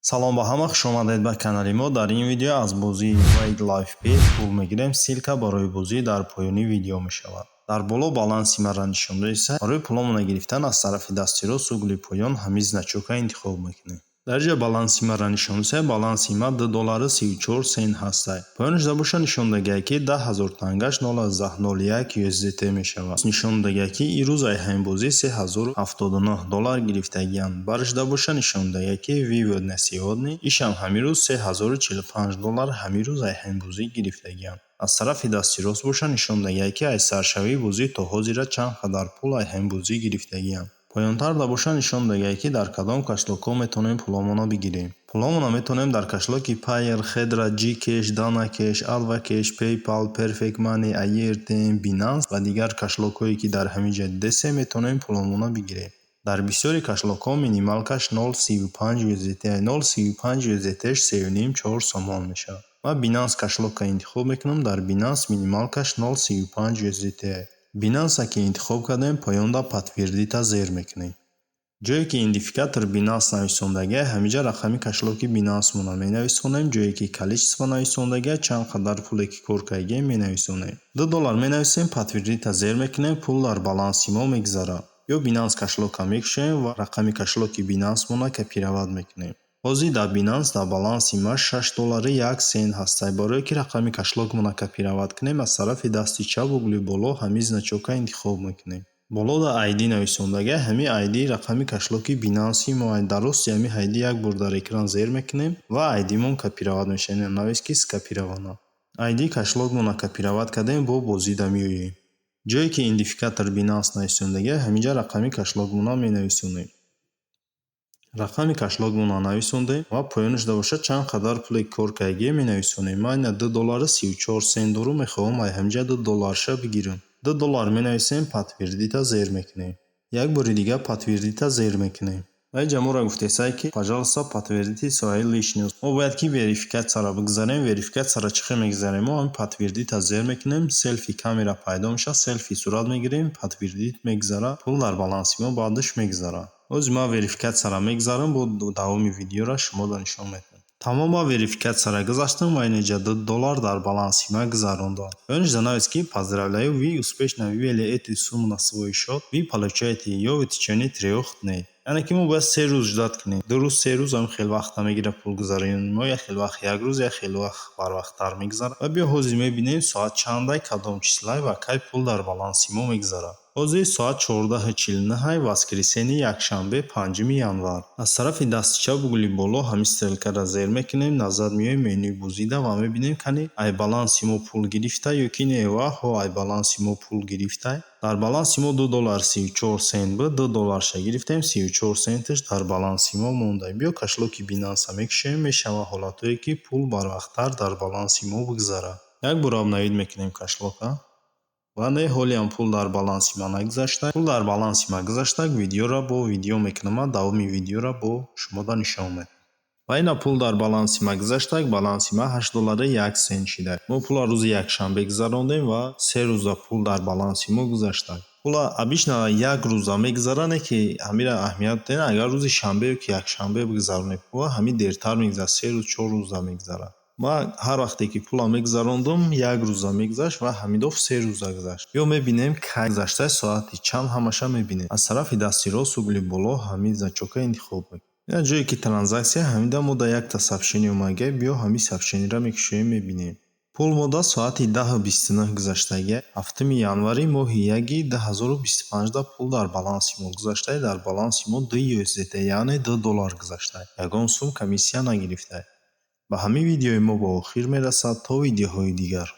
Салом ба ҳама, хушомадед ба канали мо. Дар ин видео аз бозии Wade Life Pet пул мегирем. Ссылка барои бозӣ дар поёни видео мешавад. Дар боло баланси маро нишон доиста. Барои пуломона гирифтан аз тарафи дасти рост, угли поён ҳамин значока интихоб мекунем. Дар ҷо баланси маро нишон доиста, баланси ма 2 доллару 34 сент ҳастай. Поёнашда боша нишон дагиай, ки 10 000 тангаш 0,01 USDT мешавад. Нишон дагиай, ки ирӯз ай ҳамин бозӣ 3079 доллар гирифтагианд. Барашда боша нишон дагиай, ки вывод на сегодня, ишам ҳамин рӯз 3045 доллар ҳамин рӯз ай ҳамин бозӣ гирифтагианд. Аз тарафи дасти рост боша нишон дагиай, ки аз саршавии бозӣ то ҳозира чанд қадар пул ай ҳамин бозӣ гирифтагианд. Поёнтарда боша нишон дагиай, ки дар кадом кошелёкҳо метавонем пуломонро бигирем. Пуломонро метавонем дар кошелёки Payeer, Хедра, Gcash, DanaCash, AlvaCash, PayPal, Perfect Money, Airtm, Binance ва дигар кошелёкҳое, ки дар ҳамин ҷо дидесем, метавонем пуломонро бигирем. Дар бисёри кошелёкҳо минималкаш 0,35 USDT, 0,35 USDT 3,5-4 сомон мешавад. Ман Binance кошелёкро интихоб мекунам, дар Binance минималкаш 0,35 USDT. Binance ки интихоб кардем, поёнда подтвердить зер мекунем. Ҷое ки идентификатор Binance нависондагиай, ҳаминҷа рақами кошелёки Binance-монро менависонем. Ҷое ки количество нависондагиай, чанд қадар пуле ки кор кардагием, менависонем. 2 доллар менависем, подтвердить зер мекунем, пул дар баланси мо мегузарад. Ё Binance кошелёкро мекушоем ва рақами кошелёки Binance-монро копировать мекунем. Ҳозир дар Binance дар баланси ма 6 доллару 1 сент ҳастай. Барое ки рақами кошелёкмонро копировать кунем, аз тарафи дасти чап, угли боло ҳамин значокро интихоб мекунем. Болода ID нависондагиай, ҳамин ID рақами кошелёки Binance-и мо. Дар рости ҳамин ID як бор дар экран зер мекунем ва ID-мон копировать мешавад. Навис, ки скопировано. ID кошелёкмонро копировать кардем, бо бозида меоем. Ҷое ки идентификатор Binance нависондагиай, ҳаминҷа рақами кошелёкмонро менависонем. Рақами кошелёкмонро нависондем ва поёнашда бошад, чанд қадар пуле ки кор кардагием, менависонем. Ман ина 2 доллару 34 сент дорум, мехоҳам ай ҳаминҷа 2 долларша бигирам. 2 доллар менависем, подтвердить зер мекунем. Як бори дигар подтвердить зер мекунем. Ва инҷа моро гуфтесай, ки пожалуйста, подтвердите свою личность. Мо бояд ки верификатсияро бигзарем. Верификатсияро чӣ хел мегзарем? Мо ҳамин подтвердить зер мекунем, селфи камера пайдо мешавад, селфи сурат мегирем, подтвердить мегзара, пул дар баланси мо баъдаш мегзарад. Ҳозир ман верификатсияро мегзарам, бо давоми видеоро шуморо нишон медиҳам. Тамом, ман верификатсияро гузаштам ва инҷа 2 доллар дар баланси ман гузарондам. Поёнашда навист, ки поздравляю, вы успешно вывели эту сумму на свой счет, вы получаете её в течение 3 дней. Яъне ки мо бояд 3 рӯз ждать кунем. 2 рӯз, 3 рӯз ҳамин хел вақта мегирад пул гузаронидани мо, як хел вақт як рӯз, як хел вақт барвақттар мегузарад. Ва биё, ҳозир мебинем, соат чандай, кадом числай ва кай пул дар баланси мо мегузарад. Ҳозир соат 14:49, воскресенье, якшанбе, 5 январ. Аз тарафи дасти чап, угли боло ҳамин стрелкаро зер мекунем, назад меоем менюи бозида ва мебинем, кани ай баланси мо пул гирифта ё ки не. Ва ҳо, ай баланси мо пул гирифта. Дар баланси мо 2 доллар 34 сент буд, 2 долларша гирифтем, 34 сенташ дар баланси мо монда. Биё, кошелёки Binance мекушоем, мешавад ҳолатҳое, ки пул барвақттар дар баланси мо бигзарад. Як бор обновить мекунем кошелёка. Ва не, ҳолиам пул дар баланси ман нагузашта. Пул дар баланси ман гузашта, видеоро бо видео мекунам, ман давоми видеоро бо шумода нишон медиҳам. Ва ина пул дар баланси ман гузашта, баланси ман 8 доллару 1 сент шуда. Мо пулро рӯзи якшанбе гузарондем ва 3 рӯза пул дар баланси мо гузашта. Пула обычно як рӯза мегузарад, не ки ҳамира аҳамият диҳед, агар рӯзи шанбе ё ки якшанбе бигзаронед пула, ҳамин дертар мегузарад, 3 рӯз, 4 рӯза мегузарад. Ман ҳар вақте ки пулам мегузарондум, як рӯза мегузашт ва ҳамин дафъ 3 рӯза гузашт. Ё мебинем, кай гузашта, соати чанд, ҳамаша мебинем. Аз тарафи дасти рост, угли боло ҳамин значока интихоб мекунем. Ина ҷое ки транзаксия, ҳаминда мо дар якта сообщение омадагиай, биё, ҳамин сообщениеро мекушоем, мебинем. Пул мода соати 10:29 гузаштагиай, 7 январи моҳи яки 2025 пул дар баланси мо гузаштае, дар баланси мо 2 USDT, яъне 2 доллар гузаштае. Ягон сум комиссия нагирифтае. Ба ҳамин видеои мо ба охир мерасад, то видеоҳои дигар.